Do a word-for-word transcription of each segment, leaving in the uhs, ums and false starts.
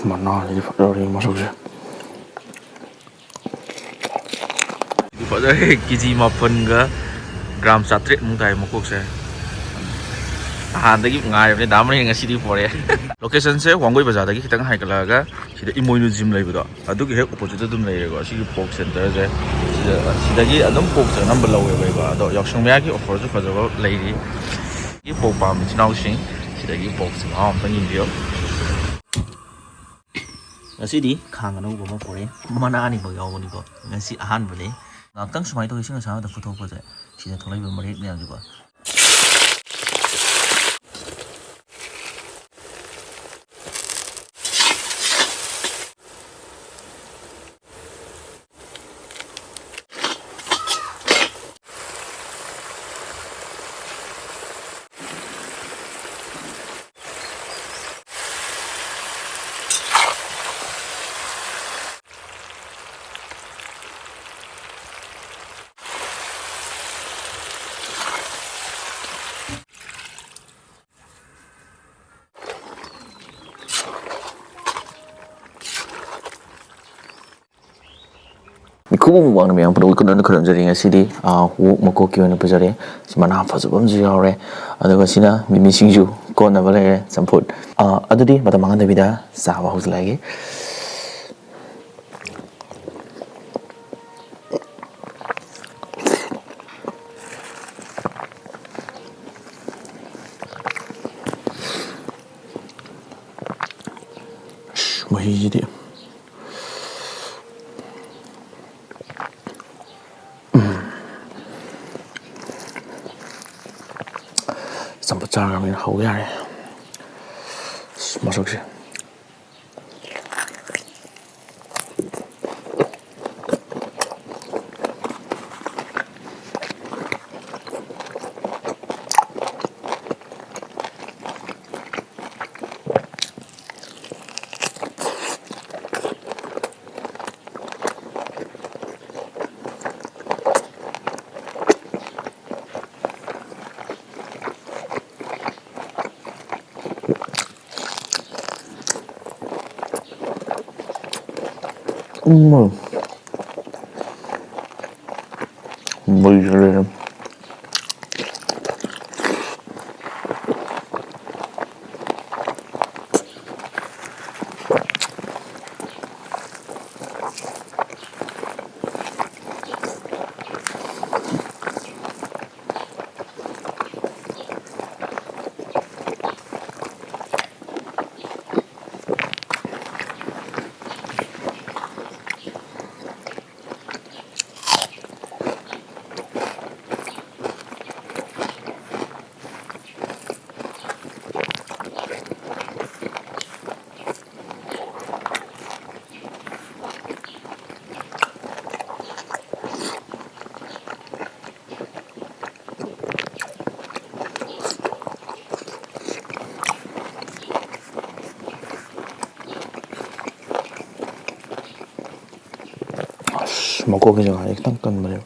ꯃꯅꯥꯁꯤꯗꯤ ꯐꯖꯔꯦ ꯃꯁꯛꯁꯦ꯫ ꯁꯤꯗꯤ ꯐꯖꯔꯦ, ꯀꯦ ꯖꯤ ꯃꯥꯄꯟꯒ ꯒ꯭ꯔꯥꯝ ꯆꯥꯇ꯭ꯔꯦꯠ ꯃꯨꯛ ꯇꯥꯏ ꯃꯀꯣꯛꯁꯦ꯫ ꯅꯍꯥꯟꯗꯒꯤ ꯉꯥꯏꯔꯕꯅꯦ, ꯗꯥ ꯃꯅꯤꯅ ꯉꯁꯤꯗꯤ ꯄꯣꯔꯛꯑꯦ꯫ Location ꯁꯦ ꯋꯥꯡꯒꯣꯏ ꯕꯖꯥꯔꯗꯒꯤ ꯈꯤꯇꯪ ꯍꯥꯏꯒꯠꯂꯛꯑꯒ ꯁꯤꯗ ꯏꯃꯣꯏꯅꯨ gym ꯂꯩꯕꯗꯣ, ꯑꯗꯨꯒꯤ ꯍꯦꯛ opposite ꯇ ꯑꯗꯨꯝ ꯂꯩꯔꯦꯀꯣ꯫ ꯁꯤꯒꯤ pork center ꯁꯦ, ꯁꯤꯗ, ꯁꯤꯗꯒꯤ ꯑꯗꯨꯝ pork ꯁꯦ ꯑꯅꯝꯕ ꯂꯧꯋꯦꯕ ꯑꯩꯀꯣ꯫ ꯑꯗꯣ ꯌꯥꯎꯁꯪ ꯃꯌꯥꯒꯤ offer ꯁꯨ ꯐꯖꯕ ꯂꯩꯔꯤ꯫ ꯁꯤꯒꯤ pork ꯄꯥꯝꯕ ꯏꯆꯤꯟ ꯏꯅꯥꯎꯁꯤꯡ ꯁꯤꯗꯒꯤ pork ꯁꯦ ꯃꯍꯥꯎ ꯑꯝꯇꯪ ꯌꯦꯡꯕꯤꯌꯨ꯫ ꯉꯁꯤꯗꯤ ꯈꯥꯡ ꯑꯅꯧꯕ ꯑꯃ ꯄꯨꯔꯛꯑꯦ, ꯃꯅꯥ ꯑꯅꯤꯃꯛ ꯌꯥꯎꯕꯅꯤꯀꯣ꯫ ꯉꯁꯤ ꯑꯍꯥꯟꯕꯅꯤ꯫ ꯉꯥꯏꯍꯥꯛꯇꯪ ꯁꯨꯃꯥꯏꯅ ꯇꯧꯔ ꯏꯁꯤꯡ ꯑꯁꯥꯕꯗ ꯐꯨꯠꯇꯣꯛꯄꯁꯦ, ꯁꯤꯗ ꯊꯣꯛꯂꯛꯏꯕ ꯃꯔꯦꯛ ꯃꯌꯥꯝꯁꯦꯀꯣ꯫ ꯃꯤꯈꯨꯕꯝ ꯃꯃꯥꯡꯗ ꯃꯌꯥꯝ ꯄꯨꯝꯅꯃꯛ ꯈꯨꯔꯨꯝꯖꯔꯤ꯫ ꯉꯁꯤꯗꯤ, ꯑꯥ, wok ꯃꯀꯣꯛꯀꯤ ꯑꯣꯏꯅ ꯄꯨꯖꯔꯦ꯫ ꯁꯤ ꯃꯅꯥ ꯐꯖꯕ ꯑꯃꯁꯨ ꯌꯥꯎꯔꯦ꯫ ꯑꯗꯨꯒ ꯁꯤꯅ ꯃꯤꯃꯤ ꯁꯤꯡꯖꯨ, ꯀꯣꯟꯅꯕ ꯂꯩꯔꯦ, ꯆꯝꯐꯨꯠ꯫ ꯑꯥ, ꯑꯗꯨꯗꯤ ꯃꯇꯝ ꯃꯥꯡꯍꯟꯗꯕꯤꯗ ꯆꯥꯕ ꯍꯧꯖꯤꯜꯂꯛꯑꯒꯦ꯫ ꯑꯁ, ꯃꯍꯤꯁꯤꯗꯤ꯫ ꯎꯝ꯫ ꯆꯝꯐꯨꯠ ꯆꯥꯔꯕꯅꯤꯅ ꯍꯧ ꯌꯥꯔꯦ꯫ ꯑꯁ, ꯃꯁꯛꯁꯦ꯫ ꯎꯝ꯫ ꯃꯩꯁꯨ ꯂꯩꯔꯦ꯫ ꯑꯁ, ꯃꯀꯣꯛꯀꯤ ꯖꯒꯥꯁꯦ ꯈꯤꯇꯪ ꯀꯟꯕꯅꯦꯕ꯫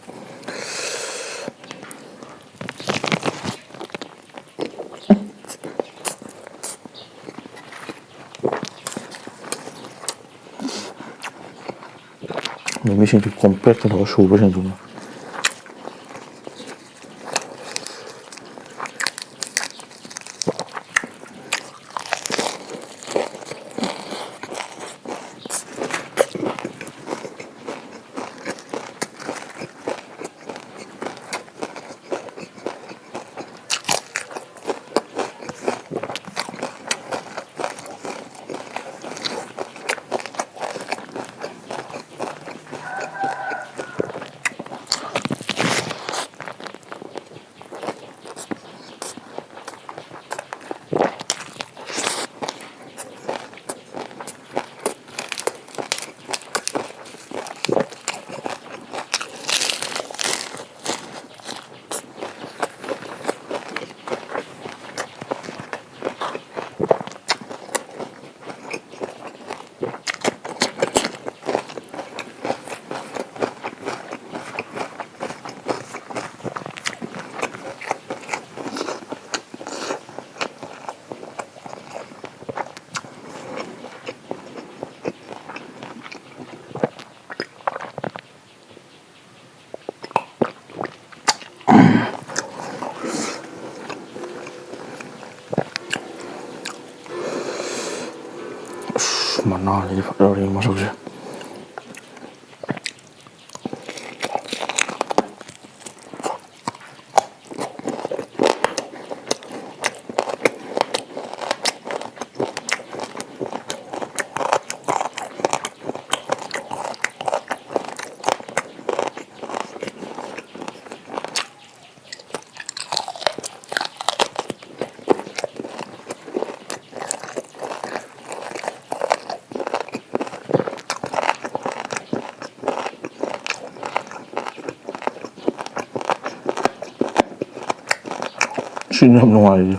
ꯃꯤꯃꯤꯁꯤꯡꯁꯨ ꯀꯣꯝꯄ꯭ꯔꯦꯛꯇ ꯇꯧꯔ ꯁꯨꯕ꯭ꯔꯥ ꯁꯤꯡꯖꯨꯅ꯫ ꯃꯅꯥꯁꯤꯗꯤ ꯐꯖꯔꯦ ꯃꯁꯛꯁꯦ꯫ ꯁꯤꯅ ꯌꯥꯝ ꯅꯨꯡꯉꯥꯏꯔꯤꯁꯦ꯫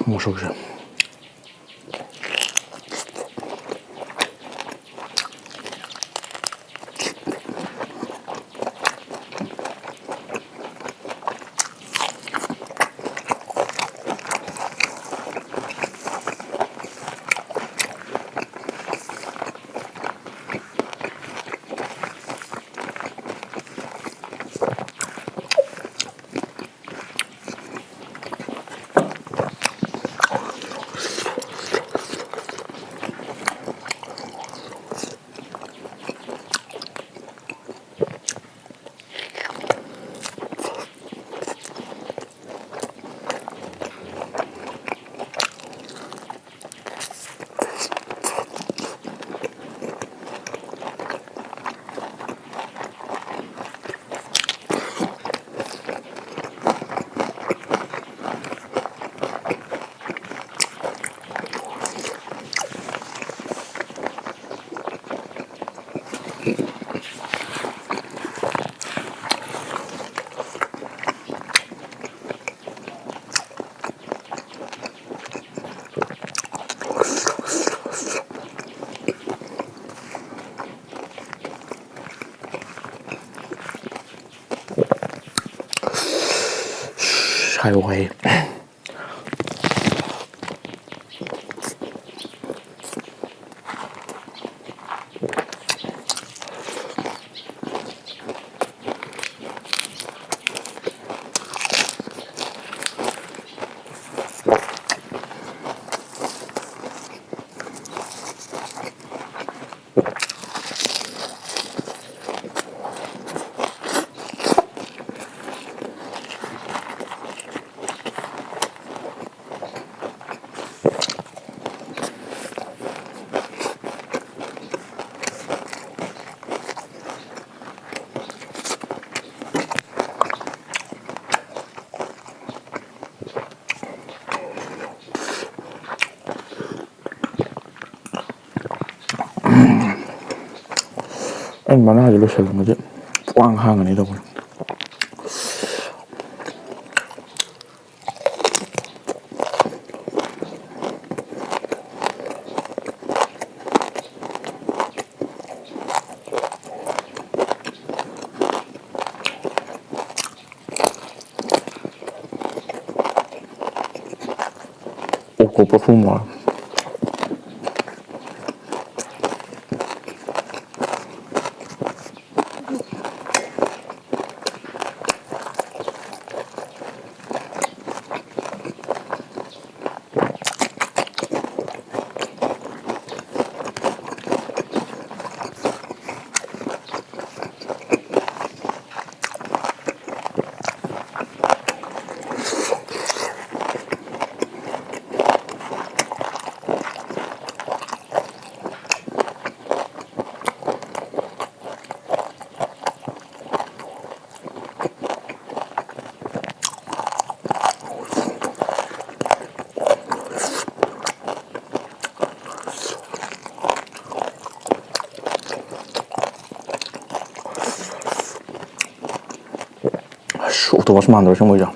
ꯃꯁꯛꯁꯦ꯫ ꯍꯥꯏꯌꯨ ꯍꯥꯏꯌꯦ꯫ ꯑꯩ ꯃꯅꯥꯁꯦ ꯂꯣꯏꯁꯤꯜꯂꯝꯃꯗꯤ ꯄꯨꯡꯍꯥꯡ ꯍꯥꯡꯉꯅꯤ ꯇꯧꯕꯅꯤ꯫ ꯑꯣꯀꯣ ꯄꯔꯐ꯭ꯌꯨꯝ꯫ ꯑꯁ, ꯑꯣꯛꯇꯣꯄꯁ ꯃꯥꯟꯗ꯭ꯔꯣ ꯁꯤ ꯃꯣꯏꯁꯦ?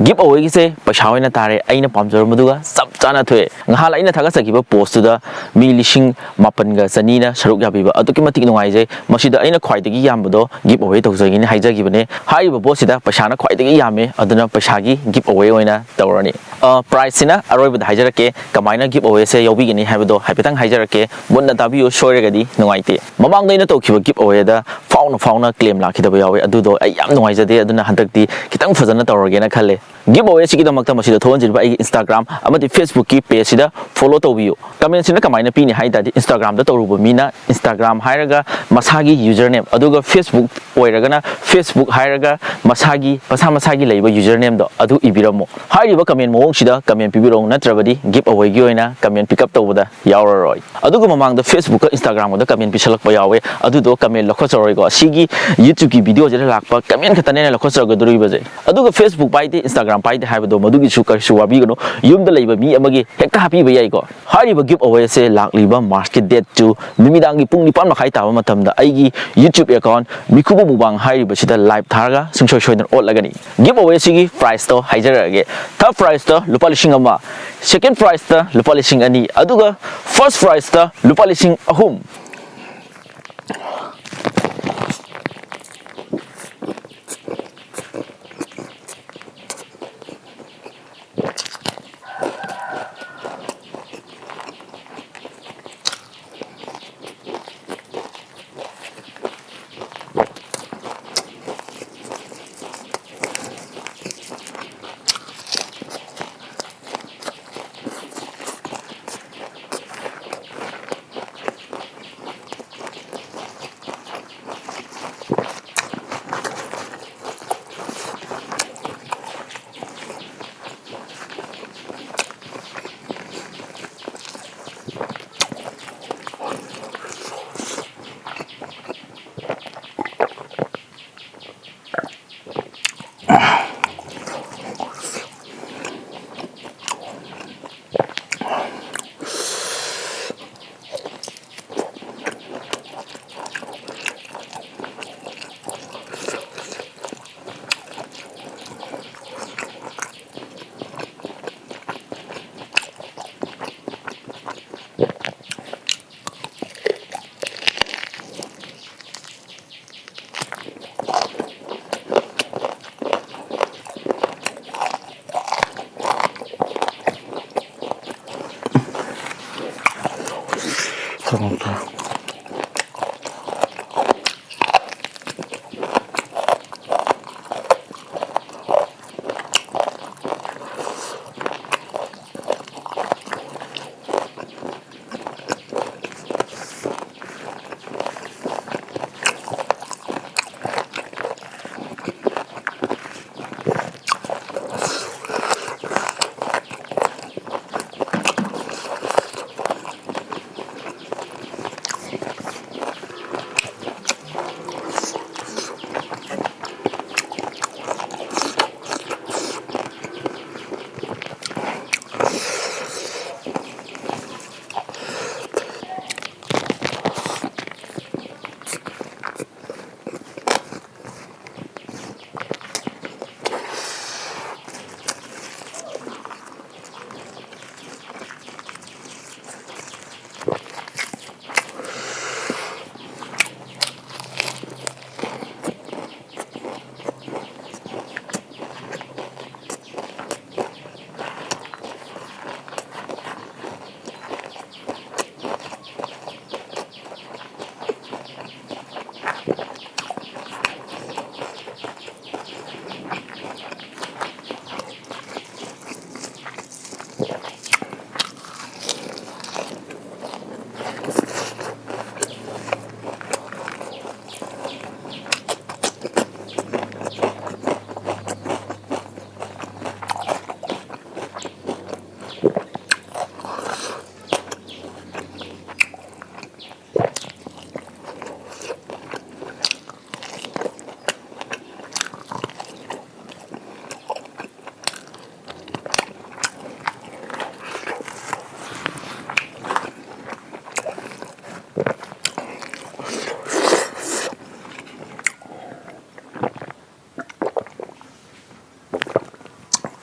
Give awayꯒꯤꯁꯦ ꯄꯩꯁꯥ ꯑꯣꯏꯅ ꯇꯥꯔꯦ, ꯑꯩꯅ ꯄꯥꯝꯖꯔꯝꯕꯗꯨꯒ ꯆꯞ ꯆꯥꯅ ꯊꯣꯛꯑꯦ꯫ ꯉꯍꯥꯟ ꯑꯩꯅ ꯊꯥꯒꯠꯆꯈꯤꯕ postꯇꯨꯗ ꯃꯤ ꯂꯤꯁꯤꯡ ꯃꯥꯄꯟꯒ ꯆꯅꯤꯅ ꯁꯔꯨꯛ ꯌꯥꯕꯤꯕ, ꯑꯗꯨꯛꯀꯤ ꯃꯇꯤꯛ ꯅꯨꯡꯉꯥꯏꯖꯩ꯫ ꯃꯁꯤꯗ ꯑꯩꯅ ꯈ꯭ꯋꯥꯏꯗꯒꯤ ꯌꯥꯝꯕꯗꯣ give away ꯇꯧꯖꯒꯦꯅ ꯍꯥꯏꯖꯈꯤꯕꯅꯦ꯫ ꯍꯥꯏꯔꯤꯕ postꯁꯤꯗ ꯄꯩꯁꯥꯅ ꯈ꯭ꯋꯥꯏꯗꯒꯤ ꯌꯥꯝꯃꯦ, ꯑꯗꯨꯅ ꯄꯩꯁꯥꯒꯤ give away ꯑꯣꯏꯅ ꯇꯧꯔꯅꯤ꯫ ꯑ, prizeꯁꯤꯅ ꯑꯔꯣꯏꯕꯗ ꯍꯥꯏꯖꯔꯛꯀꯦ, ꯀꯃꯥꯏꯅ give awayꯁꯦ ꯌꯥꯎꯕꯤꯒꯅꯤ ꯍꯥꯏꯕꯗꯣ ꯍꯥꯏꯐꯦꯠꯇꯪ ꯍꯥꯏꯖꯔꯛꯀꯦ, ꯃꯨꯟꯅ ꯇꯥꯕꯤꯌꯨ, ꯁꯣꯏꯔꯒꯗꯤ ꯅꯨꯡꯉꯥꯏꯇꯦ꯫ ꯃꯃꯥꯡꯗ ꯑꯩꯅ ꯇꯧꯈꯤꯕ give awayꯗ ꯐꯥꯎꯅ ꯐꯥꯎꯅ claim ꯂꯥꯛꯈꯤꯗꯕ ꯌꯥꯎꯋꯦ, ꯑꯗꯨꯗꯣ ꯑꯩ ꯌꯥꯝ ꯅꯨꯡꯉꯥꯏꯖꯗꯦ, ꯑꯗꯨꯅ ꯍꯟꯗꯛꯇꯤ ꯈꯤꯇꯪ ꯐꯖꯅ ꯇꯧꯔꯒꯦꯅ ꯈꯜꯂꯦ꯫ Give awayꯁꯤꯒꯤꯗꯃꯛꯇ ꯃꯁꯤꯗ ꯊꯣꯛꯍꯟꯖꯔꯤꯕ ꯑꯩꯒꯤ Instagram ꯑꯃꯗꯤ Facebookꯀꯤ pageꯁꯤꯗ follow ꯇꯧꯕꯤꯌꯨ꯫ Commentꯁꯤꯅ ꯀꯃꯥꯏꯅ ꯄꯤꯅꯤ ꯍꯥꯏ ꯇꯥꯔꯗꯤ, Instagramꯗ ꯇꯧꯔꯨꯕ ꯃꯤꯅ Instagram ꯍꯥꯏꯔꯒ ꯃꯁꯥꯒꯤ usernameꯅꯦꯝ, ꯑꯗꯨꯒ Facebook ꯑꯣꯏꯔꯒꯅ Facebook ꯍꯥꯏꯔꯒ ꯃꯁꯥꯒꯤ, ꯃꯁꯥ ꯃꯁꯥꯒꯤ ꯂꯩꯕ usernameꯗꯣ ꯑꯗꯨ ꯏꯕꯤꯔꯝꯃꯣ꯫ ꯍꯥꯏꯔꯤꯕ comment ꯃꯑꯣꯡꯁꯤꯗ comment ꯄꯤꯕꯤꯔꯛꯎ, ꯅꯠꯇ꯭ꯔꯕꯗꯤ give awayꯒꯤ ꯑꯣꯏꯅ comment pick up ꯇꯧꯕꯗ ꯌꯥꯎꯔꯔꯣꯏ꯫ ꯑꯗꯨꯒ ꯃꯃꯥꯡꯗ Facebookꯀ Instagramꯒꯗ comment ꯄꯤꯁꯜꯂꯛꯄ ꯌꯥꯎꯋꯦ, ꯑꯗꯨꯗꯣ comment ꯂꯧꯈꯠꯆꯔꯣꯏꯀꯣ꯫ ꯑꯁꯤꯒꯤ YouTubeꯀꯤ videoꯁꯤꯗ ꯂꯥꯛꯄ comment ꯈꯛꯇꯅꯦ ꯑꯩꯅ ꯂꯧꯈꯠꯆꯒꯗꯧꯔꯤꯕꯁꯦ꯫ ꯑꯗꯨꯒ Facebook ꯄꯥꯏꯗꯦ, Instagram ꯄꯥꯏꯗꯦ ꯍꯥꯏꯕꯗꯣ ꯃꯗꯨꯒꯤꯁꯨ ꯀꯔꯤꯁꯨ ꯋꯥꯕꯤꯒꯅꯨ, ꯌꯨꯝꯗ ꯂꯩꯕ ꯃꯤ ꯑꯃꯒꯤ ꯍꯦꯛꯇ ꯍꯥꯞꯄꯤꯕ ꯌꯥꯏꯀꯣ꯫ ꯍꯥꯏꯔꯤꯕ give awayꯁꯦ ꯂꯥꯛꯂꯤꯕ Marchꯀꯤ date two ꯅꯨꯃꯤꯗꯥꯡꯒꯤ ꯄꯨꯡ ꯅꯤꯄꯥꯟ ꯃꯈꯥꯏ ꯇꯥꯕ ꯃꯇꯝꯗ ꯑꯩꯒꯤ YouTube account ꯃꯤꯀꯨꯕ ꯃꯨꯕꯥꯡ ꯍꯥꯏꯔꯤꯕꯁꯤꯗ live ꯊꯥꯔꯒ ꯁꯨꯡꯁꯣꯏ ꯁꯣꯏꯗꯅ ꯑꯣꯠꯂꯒꯅꯤ꯫ Give awayꯁꯤꯒꯤ prizeꯇꯣ ꯍꯥꯏꯖꯔꯛꯑꯒꯦ꯫ Third prizeꯇ ꯂꯨꯄꯥ ꯂꯤꯁꯤꯡ ꯑꯃ, second prizeꯇ ꯂꯨꯄꯥ ꯂꯤꯁꯤꯡ ꯑꯅꯤ, ꯑꯗꯨꯒ first prizeꯇ ꯂꯨꯄꯥ ꯂꯤꯁꯤꯡ ꯑꯍꯨꯝ꯫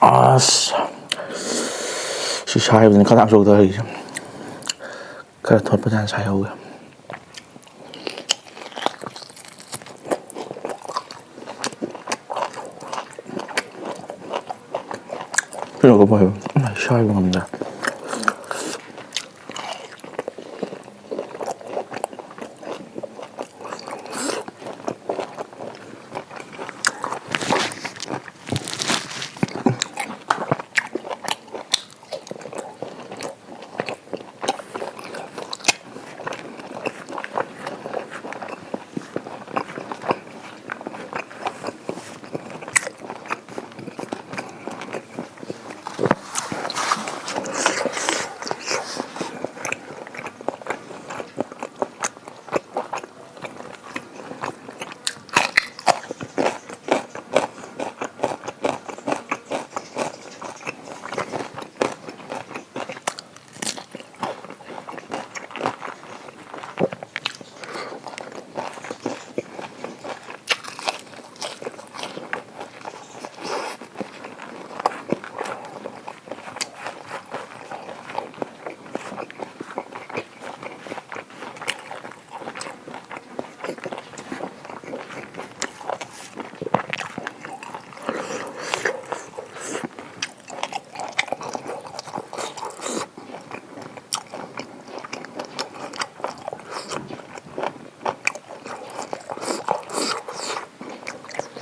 ꯑꯁ, ꯁꯤ ꯁꯥꯏꯕꯁꯤꯅ ꯈꯗꯥꯡ ꯆꯣꯛꯊꯔꯤꯁꯦ꯫ ꯈꯔ ꯊꯣꯠꯄ ꯆꯥꯅ ꯁꯥꯏꯍꯧꯒꯦ꯫ ꯀꯩꯅꯣꯒ ꯐꯩꯕ, ꯁꯥꯏꯕ ꯉꯝꯗ꯭ꯔꯦ꯫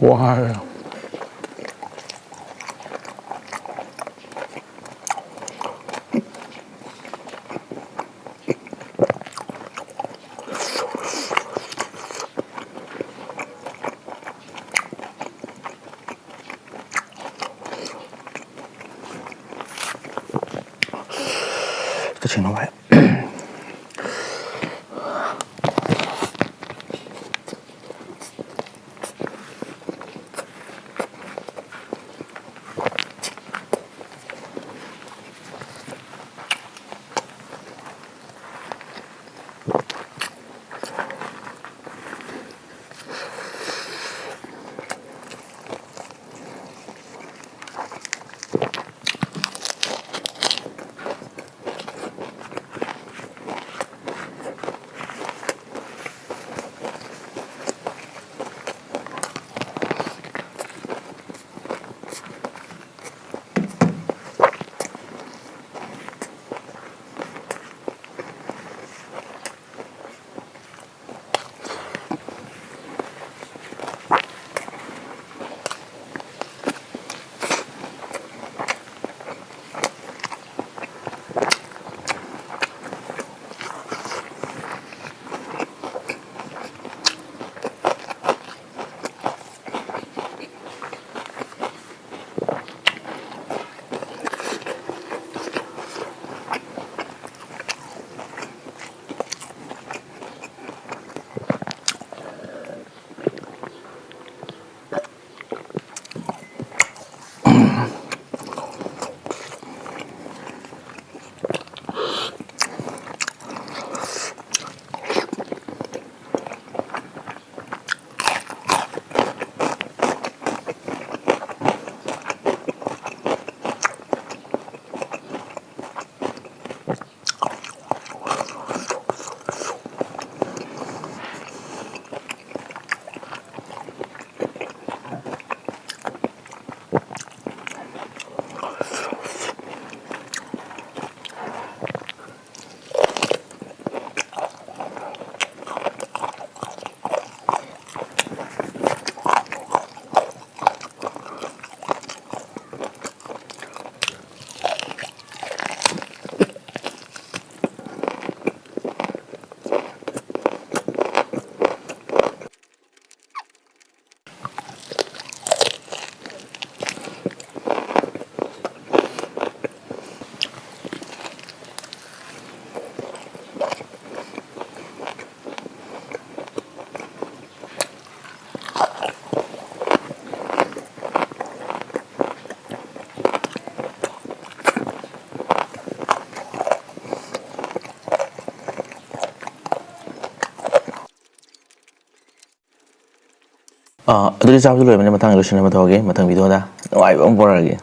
ꯋꯥꯔꯦ꯫ ꯀꯩꯁꯤꯅꯣ ꯚꯥꯏ? ꯑꯥ, ꯑꯗꯨꯗꯤ ꯆꯥꯕꯁꯨ ꯂꯣꯏꯔꯕꯅꯤꯅ ꯃꯊꯪ ꯂꯣꯏꯁꯤꯟꯅꯕ ꯇꯧꯔꯒꯦ꯫ ꯃꯊꯪ video ꯗ ꯅꯨꯡꯉꯥꯏꯕ ꯑꯃ ꯄꯨꯔꯛꯑꯒꯦ꯫